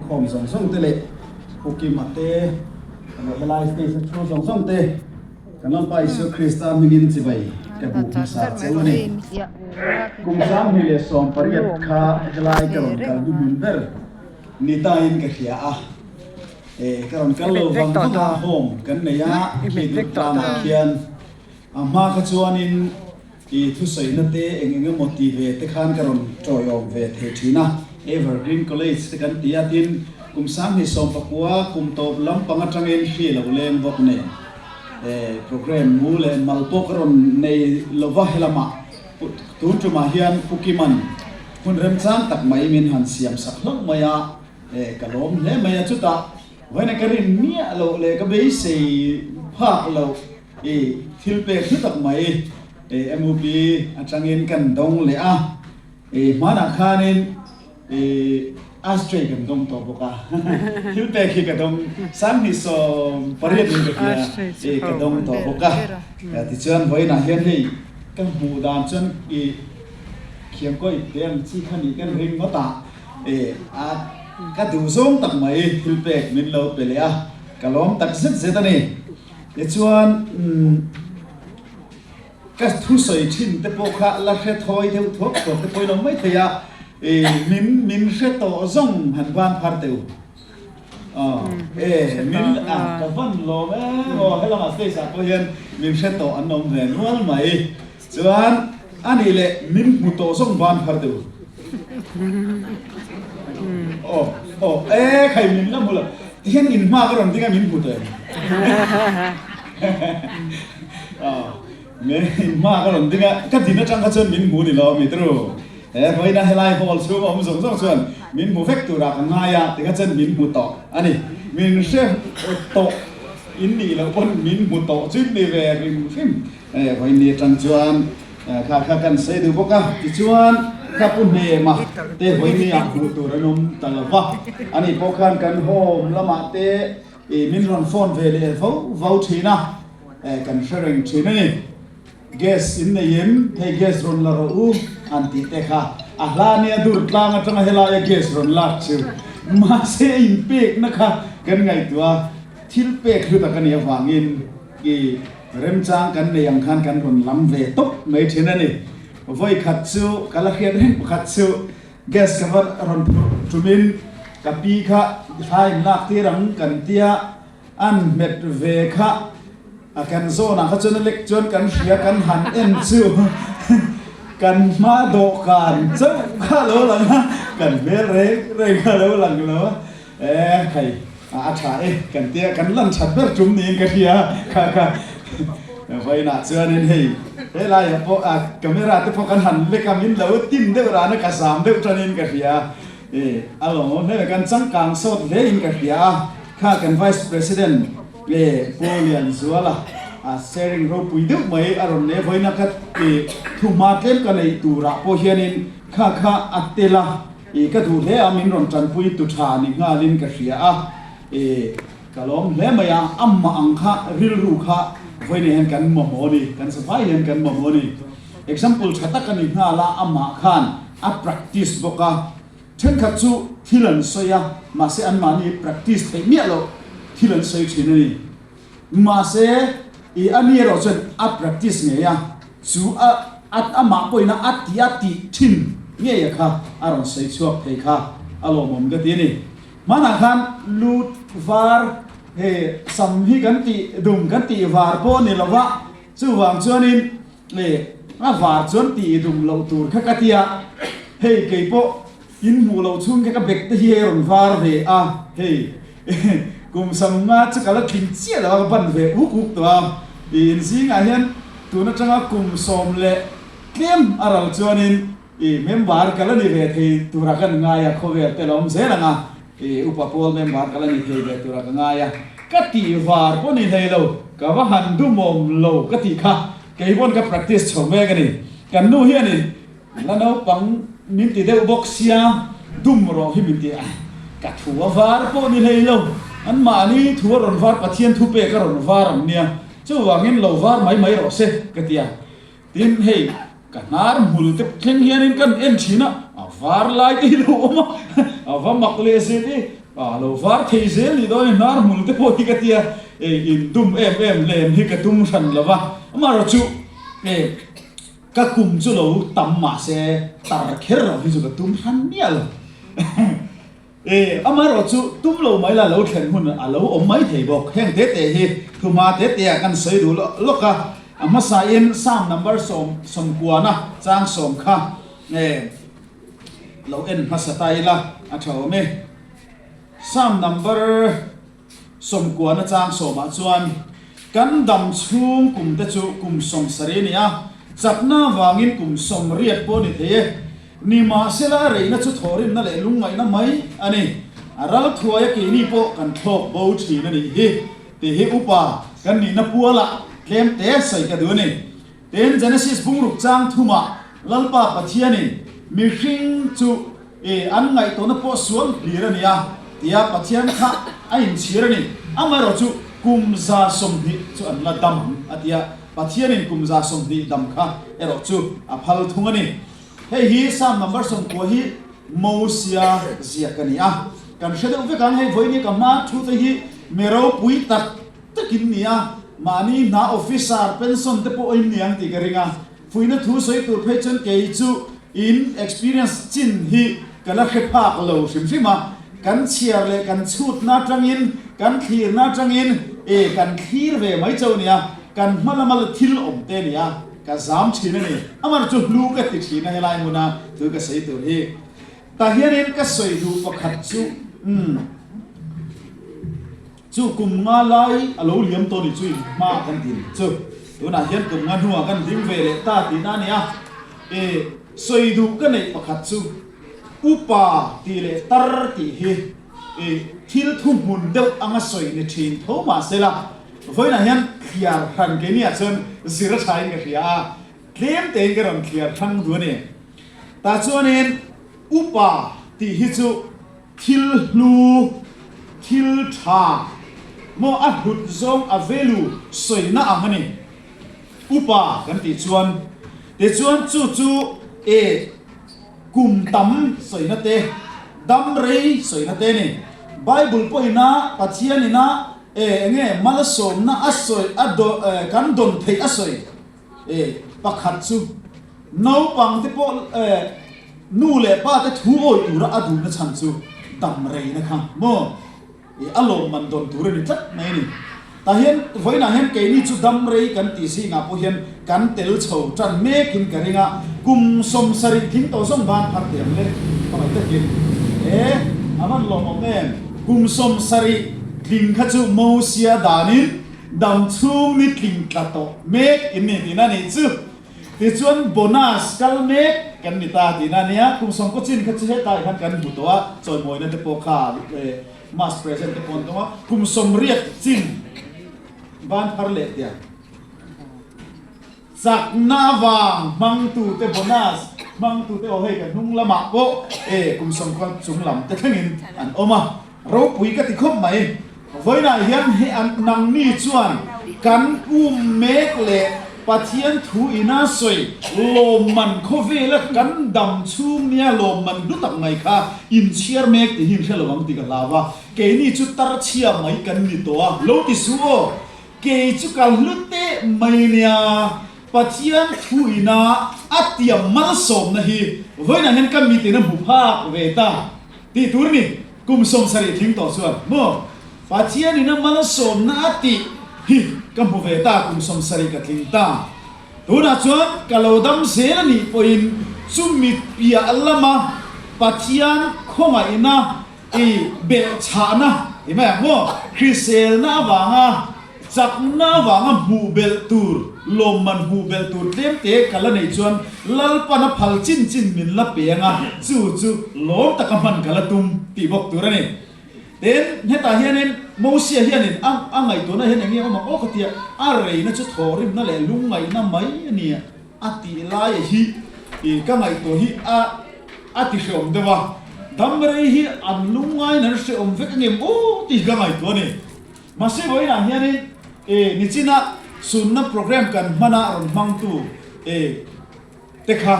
Khawm zawng zawng te leh Pu Kima te leh helai stage a thu zawng zawng te kan Lalpa Isua Krista hmingin chibai ka buk hmasa cheu a ni. Kum 2018 kha helai ka rawn kal hnuhnun ber ni tain ka hria a, ka rawn kal lo vang vang a, home kan nei a, khi Durtlanah khian a hma kha chuanin I thusawiina te eng eng emaw ti ve te khan ka rawn tawiawm ve thei thin a, Evergreen College te kan ti a, tin kum 2019 kum tawp lampang atangin hri lo leng bawk nen programme mu leh mal pawh ka rawn nei lova helamah tun tumah hian Pu Kiman hun remchang tak mai min han siam sak hlauh mai a, ka lawm hle mai a, chutah vawiin ka rin miah loh leh ka beisei phak loh I thil pek hlu tak mai MUP atangin kan dawng leh a, i hmanah khanin i ashtray kan dawng tawh bawk a, thil pek hi ka dawng 28 in ka hria i ka dawng tawh bawk a, tichuan vawiinah hian hei ka hmuh dan chuan i khiangkawi te ang chi kha nih kan ring ngawt a, i a ka duh zawng tak mai thil pek min lo pe leh a, ka lawm tak zet zet a ni. Tichuan, ka thusawi thin te pawh kha la hre thawi deuh thuak thuak te pawhin awm mai thei a, min min hre tawh zawng han van phar teh u. Aw, e, min a ka van lawm em aw, helamah stage ah pawh hian min hre tawh an awm ve nual mai. Chuan, anih leh min hmu tawh zawng van phar teh u. Aw, aw, e khai min la hmu lo. Tihian in hma ka rawn ding a min hmu tawh em? Aw, me in hma ka rawn ding a, ka din atang kha chuan min hmu ni lo mi tru. He vawiina helai hall chhung a awm zawng zawng chuan min hmu vek turah ka ngai a, tikha chuan min hmu tawh a ni. Min hre tawh in nih loh pawn min hmu tawh chu in ni ve hrim hrim. Hei vawiin atang chuan kha kha kan sawi duh bawk a, tichuan kha pu hnema te vawiin ah hmuh tur an awm ta lo va, ani pawh khan kan home lamah te ih min rawn phone ve leh vo vo thin a, kan hre reng thin a ni. Gas in nei em? Hei gas rawn la rawh u an tih te kha a hla nia dur tlang atanga helaia gas rawn lak chu mahse inpekna kha kan ngaihtuah a, thil pek hlu tak a nih avangin ih Remchang kan nei ang khan kan rawn lam ve tawp mai thin a ni. Vawi khat chu ka la hriat reng pakhat chu gas ka va rawn phurh tumin ka pi kha hla in lak tir ang kan tia an hmet ve kha a kan zawnah kha chuan a lek chuan kan hria kan han en chu kan hma dawhkan chauh kha a lo lang a, kan hmel reng reng kha a lo lang lo a. E khai a tha e kan tia kan lan that ber tum niin ka hria kha kha vawiinah chuanin hei helaiah pawh a camera te pawh kan han lek a min lo tin deuh rana ka zam deuh tanin ka hria e a lawmawm hle mai kan changkang sawt hle in ka hria a kha kan vice president e Pu Lianzuala a sharing ropui deuh mai a rawn nei a vawiina ka thuhma tlem ka neih turah pawh hianin kha kha a tel a. I ka duh hle a, min rawn tanpui tu tha ni nghalin ka hria a, i ka lawm hle mai a, amah ang kha rilru kha vawiin hian kan mamawh a ni, kan zavai hian kan mamawh a ni. Example tha tak a ni nghal a, amah khan a practice bawk a, thenkhat chu thil an sawi a, mahse anmahni practice theih miah loh thil an sawi thin a ni. Mahse i ani erawh chuan a practice ngei a, chu a amah pawhin a ti a tih thin ngei a kha a rawn sawi chhuak thei kha a lawmawm ka ti a ni. Hmanah khan lut var he sam hi kan tih dum kan tih var pawh a ni lo va, chuvang chuanin e a var chuan tih dum loh tur kha ka ti a, hei keipawh In hmuh loh chhung kha ka bag te hi hei a rawn var ve a, hei kum sam nga chu ka la tling chiah lo a, ka ban ve uk uk tawh a, i in zingah hian tun atanga kum sawm leh tlem a ral chuanin i member ka la ni ve thei tura kan ngai a, khawvel te la awm zel ang a, i upa pawl member ka la ni thei ve tura ka ngai a, ka tih var pawh ni hlei lo, ka va han dumawm lo ka tih kha kei pawn ka practice chho mek a ni, kan nu hianin La naupang min ti deuh bawk sia, dum rawh hi min ti a, ka thu a var pawh ni hlei lo, anmahni thu a rawn var Pathian thu pek a rawn var ang nia, chuvangin lo var mai mai rawh se ka ti a, tin hei ka hnar hmul te thleng hianin kan en thin a, a var lai te hi lo awm a, A va mak leh zel i, a lo var thei zel nih dawn i hnar hmul te pawh hi ka tia, e in dum em em lem hi ka tum hran lo va, amaherawh chu e ka kum chu lo tam mah se tar kher lo hi chu ka tum hran miah lo. E amaherawh chu tum lo mai la lo thlen hun a lo awm mai thei bawk. Heng te te hi thuma te te ah kan sawi duh lawk a, a hmasain Psalm number 90 chang 10 kha e Lo en hmasa ta ila a tha awm e. Psalm number 90 chang sawmah chuan kan dam chhung kum te chu kum 70 a ni a, chakna avangin kum 80 pawh a ni thei e. Nimahsela a reina chu thawhrimna leh lungngaihna mai a ni. A ral thuaia keini pawh kan thlawk bo thin a nih hi tih hi upa kan nihna pualah tlem te sawi ka duh a ni. Tin, Genesis bungruk chang thumah Lalpa Pathianin mihring chu i an ngaihtuahna pawh sual hlir a ni a, tia Pathian kha a inchhir a ni. Amaherawh chu kum 120 chu an la dam ang a tia, Pathianin kum 120 dam kha erawh chu a phal thung a ni. Hei hi Psalm number 90 hi Mosia ziak a ni a, kan hre deuh vek ang. Hei vawiin ka hma thu te hi mi ropui tak takin ni a, mahni hna officer pension te pawh in ni ang tih ka ring a, fuihna thu sawi tur phei chuan kei chu in experience chin hi ka la hre phak lo hrim hrim a, kan chhiar leh kan chhutna atangin, kan thlirna atangin e kan thlir ve mai chauh a ni a, kan hma lama la thil awm te a ni a, ka zam thin a ni. Amar chu hlu ka ti thin a helai hmuna thu ka sawi tur hi. Tah hianin ka sawi duh pakhat chu umm. Chu kum nga lai a lo liam tawh ni chu in hma kan din chu tunah hian kum nga hnuah kan ding ve leh ta tihna a ni a. E sawi duh ka neih pakhat chu upa tih leh tar tih hi e thil thuhmun deuh anga sawi ni thin tho mah sela vawiinah hian thliar hran keiniah chuan zir a thain ka hria a, tlem tein ka rawn thliar hrang duh a ni. Tah chuanin upa tih hi chu Thil hlu, thil tha maw a hlut zawng a value sawina ang a ni. Upa kan tih chuan tichuan chu chu e kum tam sawina te, dam rei sawina te a ni. Bible pawhina Pathian ina e enge malsawmna a sawi a kan dawn theih a sawi. E, pakhat chu naupang te pawh e, nu leh pa te thu awih tura a duhna chhan chu dam reina kha maw? E, a lawmman dawn tur a ni tlat mai a ni. Tah hian vawiinah hian keini chu dam rei kan tih zingah pawh hian kan tel chho tan mekin ka ring a, kum 70 tling tawh zawng ban phar teh ang le hmangaih takin. E, a van lawmawm em? Kum 70 tling kha chu Mosia danin Dam chhung ni tling tla tawh mek in ni tihna nih chu. Tichuan bonus kal mek kan ni ta tihna nia. Kum sawmkaw chin kha chu hetlai khan kan hmu tawh a, chawimawina te pawh kha mass present te pawh an dawng a. Kum 80 chin ban phar leh tia. Chakna avang hmangtute bonus hmangtute aw hei ka hnung lamah pawh e kum 90 chung lam te thlengin an awm a, ropui ka ti khawp mai. Vawiinah hian he an nangni chuan kan um mek leh Pathian thu ina sawi lawmman khawvela kan dam chhung nia lawmman hlu tak mai kha inchhiar mek tih hi in hre lo ang tih ka hlau a, keini chu tarchhia mai kan ni tawh a, lo ti suh aw. Kei chu ka hlu teh mai nia, Pathian thu ina a tiam malsawmna hi vawiinah hian ka mitin a hmu phak ve ta tih tur ni, kum 70 tling tawh chuan maw Pathian ina malsawmna a tih hi ka hmu ve ta, kum 70 ka tling ta. Tunah chuan ka lo dam zel a nih pawhin chumi piah lama Pathian khawngaihna I belhchhahna ti mai ang maw? Hriselna avanga chakna avanga hmuh belh tur, lawmman hmuh belh tur tlemte ka la neih chuan Lalpan a phal chin chin min la pe anga chu chu lawm taka hman ka la tum tih bawk tur a ni. Tin, hetah hianin Mosia hianin a a ngaihtuahna hian eng nge awm ang aw ka tia, a reina chu thawhrimna leh lungngaihna mai a ni a. A tih laia hi i ka ngaihtuah hi a a ti hreawm deuh a, dam rei hi an lungngain an hreawm vek angem aw tih hi ka ngaihtuah a ni. Mahse vawiinah hianin e nichina sunna program kan hmana rawn hmangtu e te kha.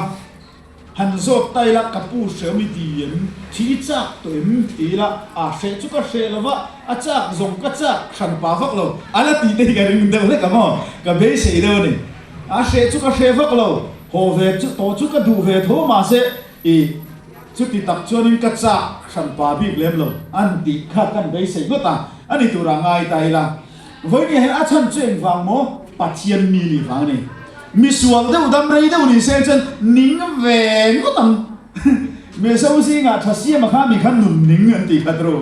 Han zawt ta ila ka pu hreh i ti em? Thi i chak tawh em? Ti ila a hreh chu ka hreh lo va, a chak zawng ka chak hran pah vak lo. A la tih te hi ka ring deuh hlek a maw? Ka beisei deuh a ni. A hreh chu ka hreh vak lo, haw ve chu tawh chu ka duh ve tho mahse i chuti tak chuanin ka chak hran pah bik lem lo an tih kha kan beisei ngawt a, a ni turah ngai ta ila. Vawinia hian a chhan chu engvang maw? Pathian mi nih vang a ni. Misual deuh dam rei deuh ni se chuan ning ve ngawt ang. Mizo zingah tha siama kha mi kha nun ning an tih khat ru.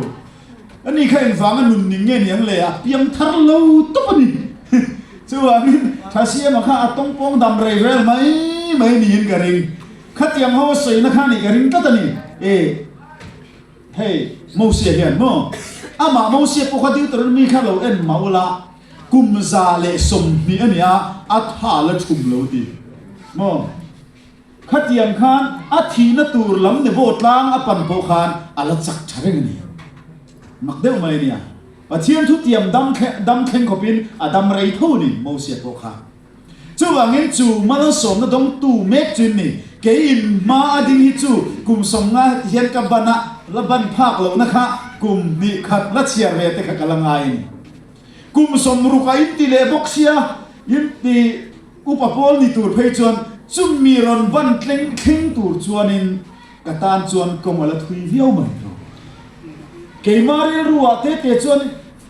Ani kha engvanga nun ning nge niang le a piang thar lo tawp a ni. Chuvangin tha siama kha a tawngpawng dam rei vel mai mai niin ka ring. Khatiang ho sawina kha nih ka ring tlat a ni. E. Hei, Mosia hian maw? Amah Mosia pawh kha Deuteronomy kha lo en mah ula, kum 120 a ni a, a tha la thum lo ti maw? Khatiang khan a thihna tur lam Nebo tlang a pan pawh khan a la chak tha reng a ni. Mak deuh mai a nia. Pathian thutiam dam dam thleng khawpin a dam rei tho a ni Mosia pawh kha. Chuvangin chu malsawmna dawngtu mek chu in ni. Kei in hma a ding hi chu kum 50 heti hian ka ban a, la ban phak lohna kha kum hnih khat la chhiar ve te kha ka la ngai a ni. Kum 60 a in ti leh bawk sia, in ti upa pawl ni tur phei chuan chumi rawn ban tleng thleng tur chuanin ka tan chuan kawng a la thui viau mai lo. Keimah rilruah te te chuan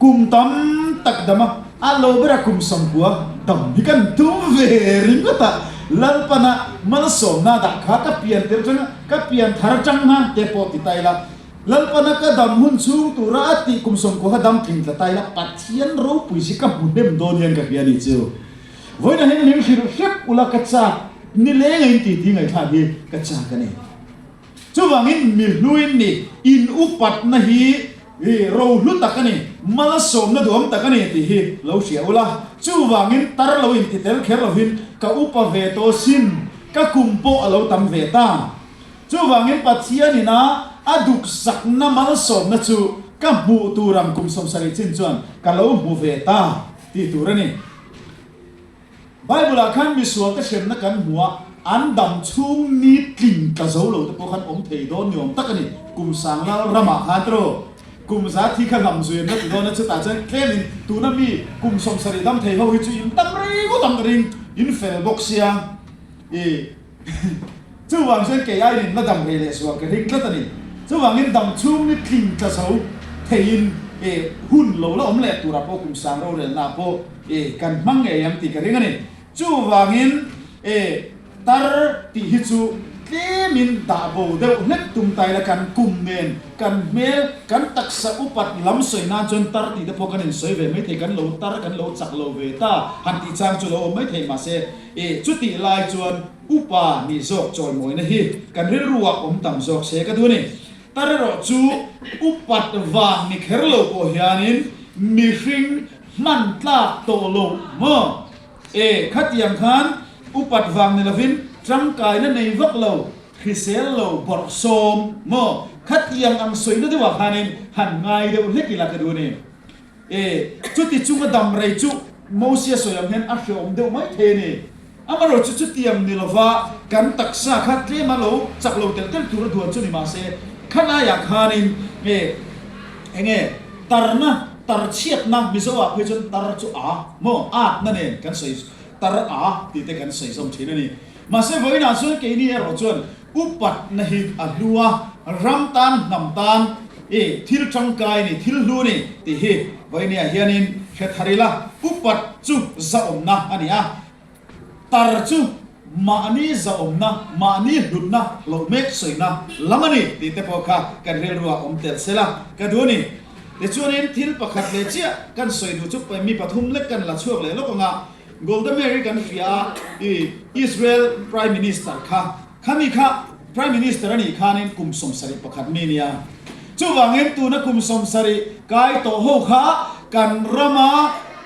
Kum tam tak dam a, a lo bera kum 90 dam hi kan tum ve ringawt a, Lalpana malsawmna dah kha ka pian tir atanga ka pian thar atang hna te pawh ti ta ila, Lalpana ka dam hun chhung tura a tih kum 90 kha dam tling tla ta ila, Pathian ropui si ka hmu hnem dawn hian ka hria a ni chu. Vawiin ah hian min hrilh hrep ula ka chak, nileng a in ti ti ngaihthlak hi ka chak a ni. Chuvangin mi hluin ni in upatna hi rohlu tak a ni, malsawmna duhawm tak a ni tih hi lo hria ula. Chuvangin tar lo inti tel kher lovin ka upa ve tawh sin, ka kum pawh a lo tam ve ta. Chuvangin Pathian ina a duksakna malsawmna chu ka hmuh tur ang kum 70 chin chuan ka lo hmu ve ta tih tur a ni. Bible-ah khan misualte hremna kan hmu a, an dam chhung ni tling tla zo lo te pawh khan awm thei dawn ni awm tak a ni. Kum sanglal ramah khan tiraw kum za thi kha lam zuian la ti dawn a, chutah chuan tlemin tuna mi kum 70 dam thei ho hi chu in tam rei ngawt ang ka ring, in fel bawk sia i. Chuvang chuan kei aiin la dam rei leh sual ka ring tlat a ni. Chuvangin dam chhung ni tling tla zo theiin e hun lo la awm leh turah pawh kum sang rorelnaah pawh e kan hmang ngei ang tih ka ring a ni. Chuvangin e tar tih hi chu tlemin dah bo deuh hlek tum ta ila kan kum nen kan hmel kan taksa upat lam sawi nan chuan tar tih te pawh kan insawi ve maithei kan lo tar kan lo chak lo ve ta han tih chang chu lo awm maithei mahse E, chutih lai chuan upa nih zawk chawimawina hi kan rilruah awm tam zawk se ka duh a ni. Tar erawh chu upat vang ni kher lo pawh hianin mihring hman tlak tawh lo maw? E, khatiang khan upat vang ni lovin tangkaina nei vak lo, hrisel lo bawrh sawm maw? Khatiang ang sawina deuhah khanin han ngai deuh hlek ila ka duh a ni. E, chuti chunga dam rei chu Mosia sawi ang hian a hreawm deuh mai thei a ni. Amaherawh chu chutiang ni lova kan taksa kha tlema lo chak lo telh telh tur a duan chu ni mah se, khalaiah khanin e, enge tarna, tar chhiatna, Mizo ah phei chuan tar chu a maw, atna nen kan sawi, tar a tih te kan sawi zawm thin a ni. Mahse vawiinah chuan keini erawh chuan Upatna hi a hlu a, ram tan, hnam tan i thil tangkai ni, thil hlu ni tih hi vawinia hianin hre thar ila. Upat chu zahawmna a ni a, tar chu mahni zahawmna, mahni hlutna hlauh mek sawina lam a ni tih te pawh kha kan rilruah awm tel sela ka duh a ni. Tichuanin thil pakhat leh chiah kan sawi duh chu mi pathum lek kan la chhuak leh lawk ang a, Golda Meir kan hria a, i Israel Prime Minister kha, khami kha Prime Minister a nih khanin kum 71 mi nia. Chuvangin tuna kum 70 kai tawh ho kha kan rama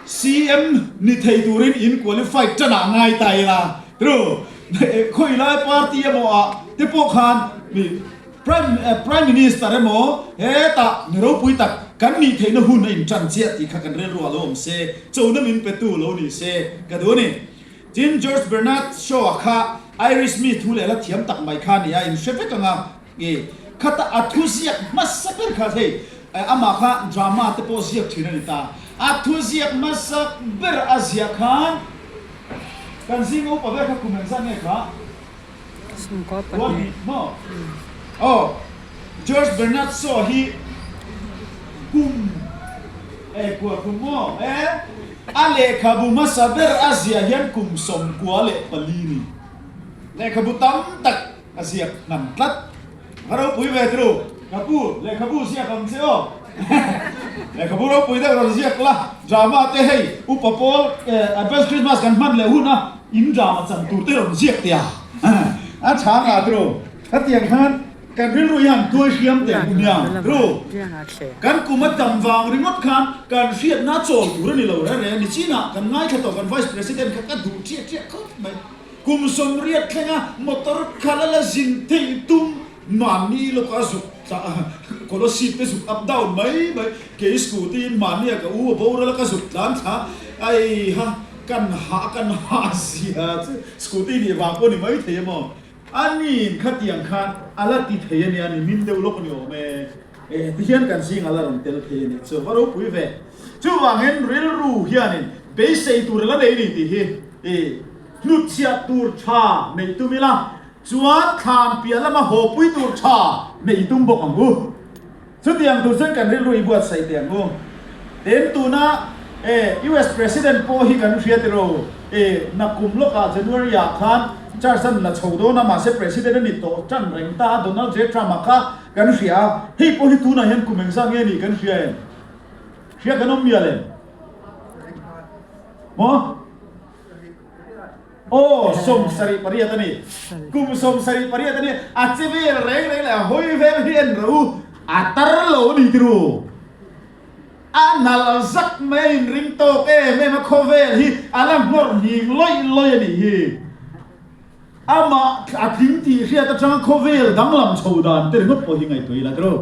CM ni thei turin in qualified tanah ngai ta ila. True. Khawilai party emaw ah te pawh khan mi Prime Prime Minister emaw hetah mi ropui tak kan nih theihna hun a intan chiah tih kha kan rilru ah lo awm se, chona min petu lo ni se ka duh a ni. Tin, George Bernard Shaw-a kha. Irish mi thu leh la thiam tak mai kha a ni a, in hre vek ang a, i khata a thu ziak hmasa ber kha hei amah kha drama te pawh ziak thin a ni ta, a thu ziak hmasa ber a ziah khan kan zinga upa ber kha kum engzat nge kha? Ruahnih maw? Aw, George Bernard Shaw hi kum eh kua kum maw? Eh, a lehkhabu hmasa ber a ziah hian kum 94 ni. Lehkhabu tam tak a ziak hman tlat. Va ropui ve tru. Ka pu, lehkhabu ziak ang che aw. Lehkhabu ropui deuh rawn ziak la, drama te hei upa pawl Advance Christmas kan hman leh hun a, in drama chan tur te rawn ziak teh a. A tha ngah tru. Khatiang khan kan rilru hian tuai hriam teh ang nia tru. Kan kum a tam vang ringawt khan kan hriatna chawl tur a ni lo rere. Nichinah kan ngaithla tawh kan Vice President kha ka duh chiah chiah khawp mai. Kum 80 thlenga motor khalh a la zin theih tum mahni lawka zuk tla Kolasib te zuk up down mai mai kei scooty in mahni a ka u a boral a ka zuk tlan thla ai ha kan hah kan hah zia chu scooty nih vang pawh ni mai thei emaw a niin khatiang khan a la ti thei a nia ni min deuh lawk a ni awm e eh tihian kan zing a la rawn tel thei a nih chu va ropui ve chuvangin rilru hianin beisei tur a la nei a ni tih hi i Hnutchhiah tur tha neih tum ila, chuan thlan piah lama hawpui tur tha neih tum bawk ang u. Chutiang tur chuan kan rilru i buatsaih teh ang u. Tin, tuna e US President pawh hi kan hria tiro, e nakum lawkah January ah khan charge an la chho dawn a, mahse President a ni tawh tan reng ta a, Donald J Trump a kha kan hria a, hei pawh hi tunah hian kum engzat nge nih kan hria em? Hria kan awm mial em? Maw? Aw, 78 a ni. Kum 78 a ni. A che vel reng reng leh a hawi vel hi en rawh u. A tar lo a ni tiru. A nal zak mai a inring tawk em em a, khawvel hi a la nghawrh hning lawih lawih a nih hi. Amah a tling tih hriat atanga khawvel danglam chho dan te ringawt pawh hi ngaihtuah ila tiro.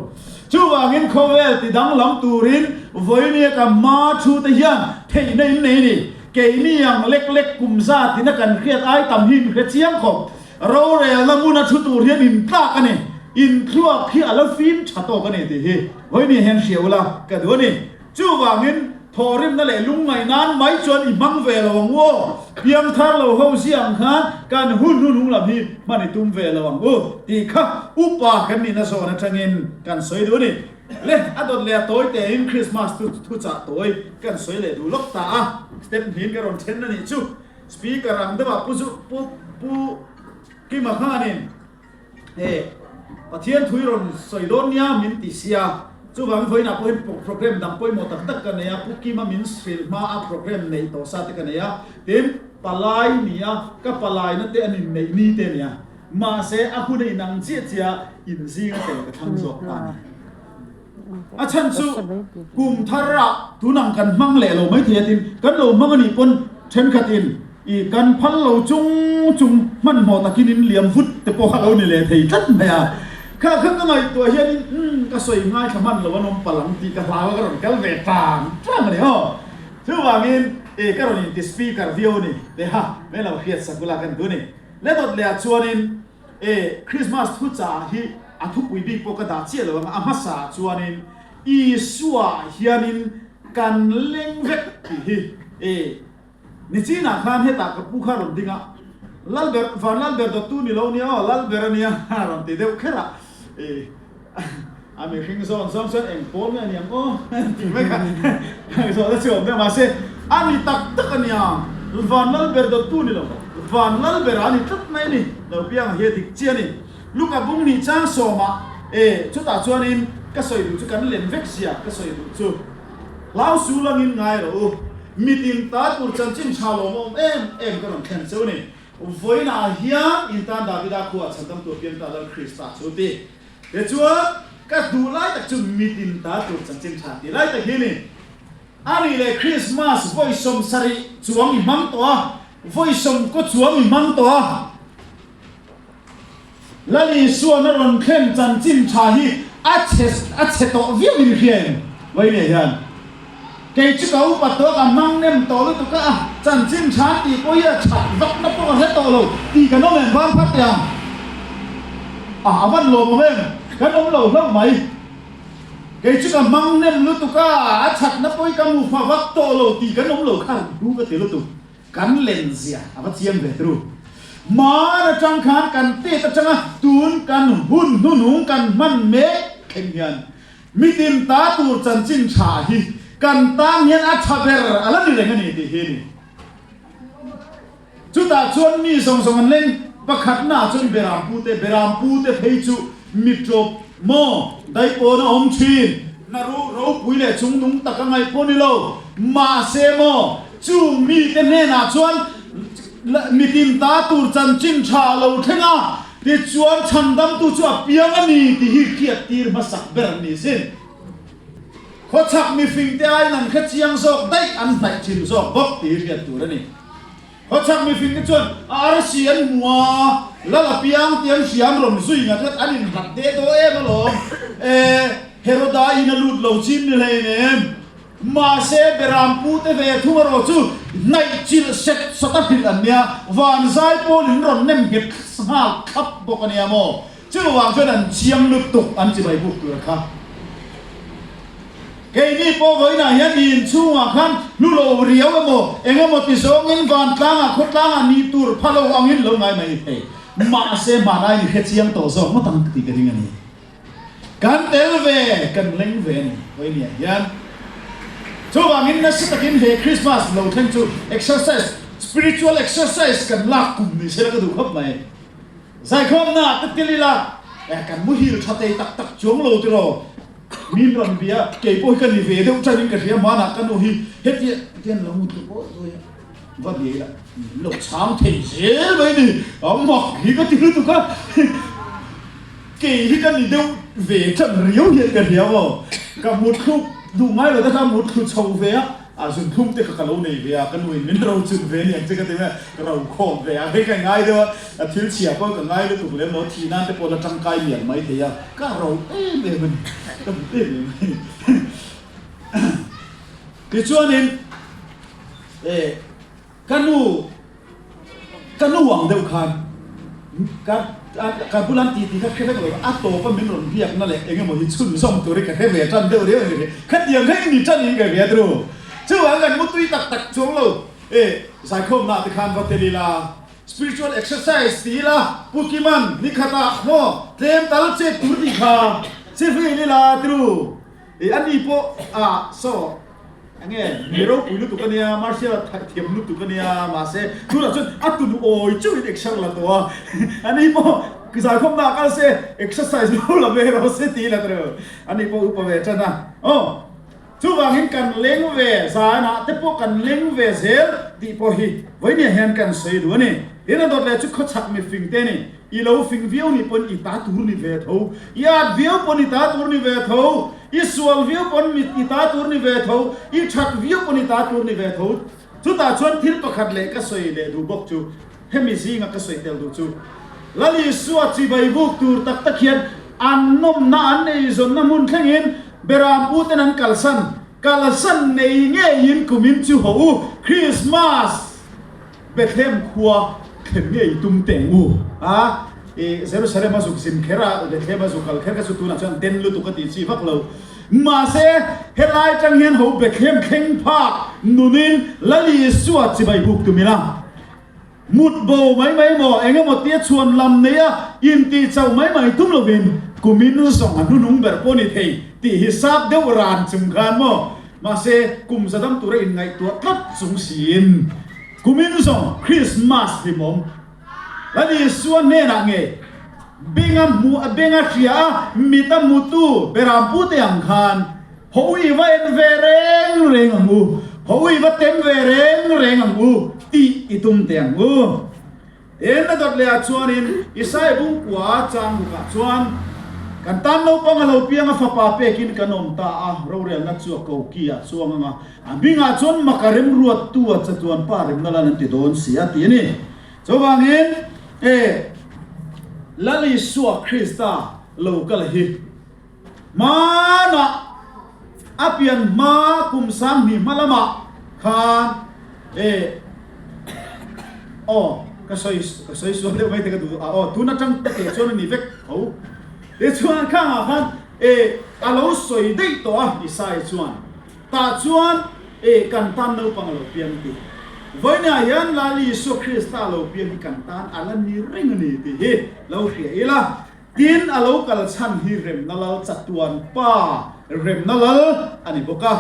Chuvangin khawvel ti danglam turin vawinia ka hma thu te hian theihna in nei ni. Keini ang lek lek kum zat ina kan hriat ai tam hi in hre chiang khawp. Rorelna hmuna thu tur hian in tlak a ni. In thluak hi a la fim tha tawk a ni tih hi vawinia hian hria ula ka duh a ni. Chuvangin, thawhrimna leh lungngaih nan mai chuan i hmang ve lo ang u aw. Piangthar lo ho ziah ang khan kan hun hun hung lam hi hman i tum ve lo ang u tih kha upa kan nihna zawn atangin kan sawi duh a ni. Le, a dawt leh a tawi tein Krismas thu thuchah tawi kan sawi leh duh lawk ta a. Step hnin ka rawn then a nih chu. Speaker ang deuhah Pu Zu Pu Pu Kima khanin He Pathian thu i rawn sawi dawn nia min ti sia, chuvangin vawiinah pawh hian programme dang pawimawh tak tak ka nei a, Pu Kima min hrilh hma a programme neih tawh sa te ka nei a, tin palai ni a, ka palaina te an inneih ni te a ni a, mahse a hun a inang chiah chiah a inzing a tel ka thlang zawk ta a ni. A chhan chu kum thar ah tunang kan hmang leh lo maithei a tin kan lo hmang a nih pawn thenkhatin i kan phal lo chung chung hmanhmawh takin in liam vut te pawh kha lo ni leh thei tlat mai a. Kha kha ka ngaihtuah hianin umm ka sawi ngaithla hman lo an awm palh ang tih ka hlau a ka rawn kal ve tang tang a ni aw. Chuvangin i ka rawn inti speaker viau a ni teha min lo hriat sak ula kan duh a ni. Le dawt leh ah chuanin E, Krismas thuchah hi a thupui bik pawh ka dah chiah lo ang, a hmasa ah chuanin Isua hianin kan leng vek tih hi e, nichinah khan hetah ka pu kha rawn ding a, Lalber, Van Lalber dawttu ni lo nia aw, Lalber a nia a rawn ti deuh kher a, e, a mihring zawn zawng chuan eng pawl nge a ni ang aw tih mai kha zawhna chu awm deuh mahse a ni tak tak a nia Van Lalber dawttu ni lo Van Lalber a ni tlat mai a ni lo piang hi a dik chiah a ni Luka bung nih chang sawmah e chutah chuanin ka sawi duh chu kan lem vek zia ka sawi duh chu hlau su langin ngai rawh u mitin ta tur chanchin tha lawmawm em em ka rawn thlen cheu a ni Vawiinah hian in tan Davida khuaa chhandam tur piang ta Lal Krista chu ti. Tichuan, ka duh lai tak chu mitin ta tur chanchin tha tih lai tak hi ni. A nih leh Krismas vawi 70 chuang i hmang tawh a, vawi 90 chuang i hmang tawh a. Lal Isuan a rawn thlen chanchin tha hi a chhe a chhe tawh viau in hria em? Vawiinah hian. Kei chu ka upa tawh ka hmang nem tawh lutuk a, chanchin tha tih pawh hi a that vakna pawh ka hre tawh lo tih kan awm em vang phat teh ang. A a van lawmawm em? Kan awm lo hlauh mai. Kei chu ka hmang nem lutuk a, a thatna pawh hi ka hmu fa vak tawh lo tih kan awm lo kha ru ka ti lutuk. Kan len zia a va chiang ve tru. Hmaan atang khan kan tet atanga tun kan hun hnunung kan hman mek thleng hian mitin ta tur chanchin tha hi kan tan hian a tha ber a la ni reng a ni tih hi a ni. Chutah chuan mi zawng zawng an leng pakhatna ah chuan Berampute, Berampute phei chu mi tawp maw daipawn a awm thin, hna ropui leh chungnung tak a ngaih pawh ni lo, mahse maw Chung mite hnenah chuan mitin ta tur chanchin tha a lo thleng a, tichuan chhandamtu chu a piang a ni tih hi hriattir hmasak ber an ni sin. Khawchhak mifingte aiin an hre chiang zawk daih an hnaih thin zawk bawk tih hi hriat tur a ni. Khawchhak mifingte chuan a arsi an hmu a, lal a piang tih an hria an rawn zui ngat ngat an inhlat deh daw em alawm. E, Heroda in a lut lo chin ni hleinem. Mahse, Beram pute ve thung erawh chu hnaih chilh set sawt a hrilh an nia, van zai pawl in rawn nem nghet nghal thlap bawk a nia maw? Chuvang chuan an chiang lutuk an chibai buk tur kha. Keini pawh vawiinah hian in chhungah khan hlu lo riau emaw, eng emaw ti zawngin vantlangah khawtlangah nih tur pha lo angin lo ngai mai thei. Mahse, hmanlai ni hre chiang tawh zawk ngawt ang tih ka ring a ni. Kan tel ve, kan leng ve a ni Vawinia hian. Chuvangin nasa takin he Christmas lo thleng chu exercise, spiritual exercise kan lak kum ni sela ka duh khawp mai. Zaikhawmna ah te tel ila, eh kan muhil tha thei tak tak chuang lo tiraw. Min rawn bia, kei pawh hi ka ni ve deuh tanin ka hria hmanah ka nu hi hetia tian lo mut duh awi awi a, va bia ila min lo chhang thei zel mai ni, a mak hi ka ti lutuk a. Kei hi ka ni deuh ve tan riau hian ka hria maw? Ka mutthluk duh ngai lo te kha muttlu chho ve a, a zunthlum te kha ka lo nei ve a, ka nuin min ro chun ve aniang che ka ti mai a, ka ro khawm ve a, hei ka ngai deuh a, a thil chhia pawh ka ngai lutuk lem lo, thih nan te pawh la tangkai mial mai thei a, ka ro em em a ni, ka hmu em em a ni. Tichuanin, eh. Ka nu, ka nu ang deuh khan ka ka bula an titi kha hre vek lo a tawpa min rawn biakna leh eng emaw hi chhunzawm turin ka hre ve tan deuh riau a ni. Khatiang kha i ni tan in ka hria tru. Chuvang kan mutui tak tak chuang lo e zaikhawmna te khan va tel ila, spiritual exercise ti ila, Pu Kiman ni khatah maw tlem tal chet tur tih kha chi vel ila tru. E ani pawh ah saw Enge mi ropui lutuk a nia, martial art thaih thiam lutuk a nia, mahse tunah chuan a tunu awi chauhin exer la tawh a, ani pawh zaikhawmna ah kal se exercise lo la ve rawh se tih la tawh ani pawh upa ve tan a, aw chuvangin kan leng ve zanah te pawh kan leng ve zel tih pawh hi vawinia hian kan sawi duh a ni. Tin a dawt leh chu khawchhak mifing te a ni. I lo fing viau nih pawn i ta tur ni ve tho, i at viau pawn i ta tur ni ve tho, i sual viau pawn mit i ta tur ni ve tho, i that viau pawn i ta tur ni ve tho. Chutah chuan thil pakhat leh ka sawi leh duh bawk chu, hemi zinga ka sawi tel duh chu, Lal Isua chibai buk tur tak tak hian an nawmna an eizawnna hmun thlengin Beram uten an kalsan, kalsan nei ngeiin kumin chu haw u, Christmas! Bethlehem khua thlen ngei tum teh ang u a, i Jerusalem a zuk zin kher a, Bethlehem a zuk kal kher kha chu tunah chuan den lutuk a tih chi vak lo. Mahse, helai tang hian ho Bethlehem thleng phak nunin Lal Isua chibai buk tum ila, mut bo mai mai maw, eng emaw tia chhuan lam nei a intih chauh mai mai tum lovin kumin zawng a hnunung ber pawh ni thei tih hi sap deuh ran chung khan maw Mahse, kum zadam tura inngaihtuah tlat chung siin, kumin zawng Krismas hlimawm Lal Isua hnenah nge benga hmu a benga hria a mit a hmutu Berampu te ang khan haw i va en ve reng reng ang u, haw i va tem ve reng reng ang u tih i tum teh ang u. Tin, a dawt lehah chuanin Isaiah bungkua chang rukah chuan, Kan tan naupang a lo piang a, fapa pekin kan awm ta a, rorelna chu a koki ah chuang ang a, a hmingah chuan maka remruattu a chatuan pa remna lan an ti dawn si a, ti a ni. Chuvangin, e, Lal Isua Krista lo kal hi hmanah. A pian hma kum 2000 hma lamah khan e aw ka sawi ka sawi sual deuh mai te ka duh a aw tun atang te ke chuan a ni vek tho. Tichuan khangah khan e a lo sawi daih tawh a Isaiah chuan tah chuan e kan tan naupang a lo piang tih. Vawiinah hian Lal Isua Krista a lo piang hi kan tan a la ni reng a ni tih hi lo hria ila. Tin, a lo kal chhan hi Remna Lal chatuan pa Remna Lal a ni bawk a.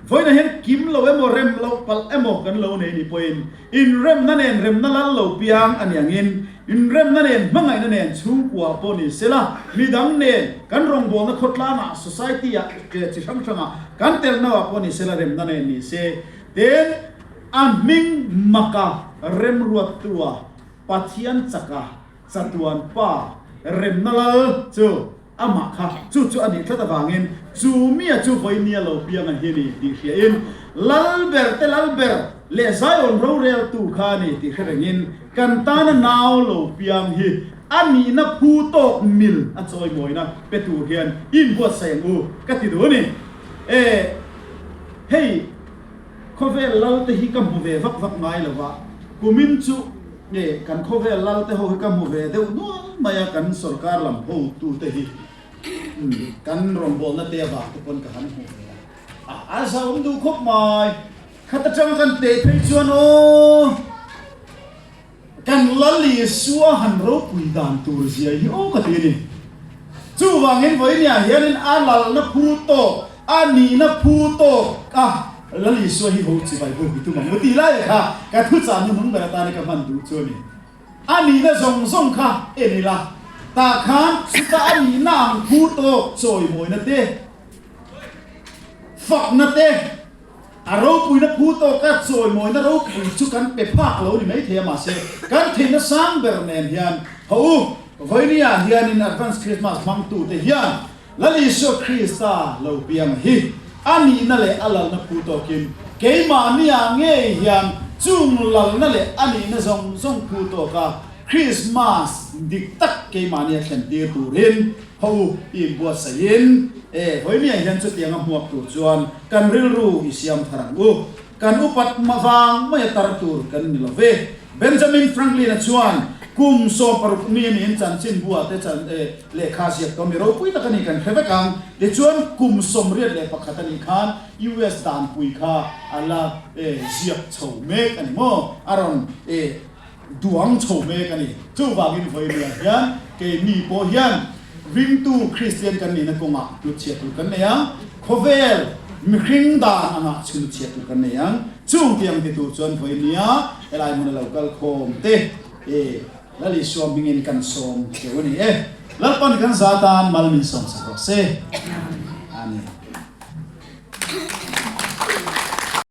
Vawiinah hian kim lo emaw rem loh palh emaw kan lo nei ni pawhin inremna nen Remna Lal lo piang a ni angin inremna nen hmangaihna nen chhungkua pawh ni sela midang nen kan rawngbawlna khawtlangah society-ah chi hrang hrangah kan telna-ah pawh ni sela remna nen ni se. Tin, a hming maka remruattua Pathian chaka Chatuan Pa remna lal chu amah kha chu chu a nih tlat avangin chu mia chu vawinia lo piang a hi ni tih hriain lal ber te lal ber leh Zion roreltu kha a ni tih hre rengin kan tana nau lo piang hi a nihna phu tawk mil a chawimawina pe tur hian inbuatsaih ang u ka ti duh a ni. E hei. Khawvel lal te hi ka hmu ve vak vak ngai lo va, kumin chu nge kan khawvel lal te ho hi ka hmu ve deuh nual mai a, kan sorkar lam hotu te hi kan rawngbawlna te avang te pawn ka han hmu ve a, a za awm duh khawp mai, khat atanga kan teh phei chuan aw. Kan Lal Isua han ropui dan tur zia hi aw ka ti a ni. Chuvangin vawinia hianin a lalna phu tawk, a nihna phu tawk a Lal Isua hi ho chi vai buk i tum ang u tih lai kha ka thuchah hnuhnung ber atana ka hman duh chu a ni. A nihna zawng zawng kha en ila, tah khan chuta a nihna ang phu tawk chawimawina te, fakna te, A ropuina phu tawka chawimawina ropui chu kan pe phak lo ni maithei a, mahse kan theihna sang ber nen hian ho u, vawinia hianin Advance Christmas hmangtute hian Lal Isua Krista lo piang hi a nihna leh a lalna phu tawkin keimahnia ngei hian chung lalna leh a nihna zawng zawng phu tawka Christmas dik tak keimahnia thlentir turin Ho u, i inbuatsaihin e, Vawinia hian chutianga hmuak tur chuan kan rilru i siam thar ang u. Kan upat hma vang mai a tar tur kan ni lo ve. Benjamin Franklin-a chuan kum 60 mi niin chanchinbua te chan e lehkha ziak tawh mi ropui tak a ni kan hre vek ang. Tichuan kum 81 a nih khan US danpui kha a la e ziak chho mek a ni maw? A rawn e. Duang chho mek a ni. Chuvangin vawinia hian keimi pawh hian ringtu Kristian kan nihna kawngah hnutchhiah tur kan nei ang. Khawvel mihring dan angah chhunchhiah tur kan nei ang. Chung tiang ti tur chuan vawinia helai hmuna lo kal khawm te e Lal Isua hmingin kan sawm teuh a ni e. Lalpan kan za tan mal min sawm sak rawh se. Amen.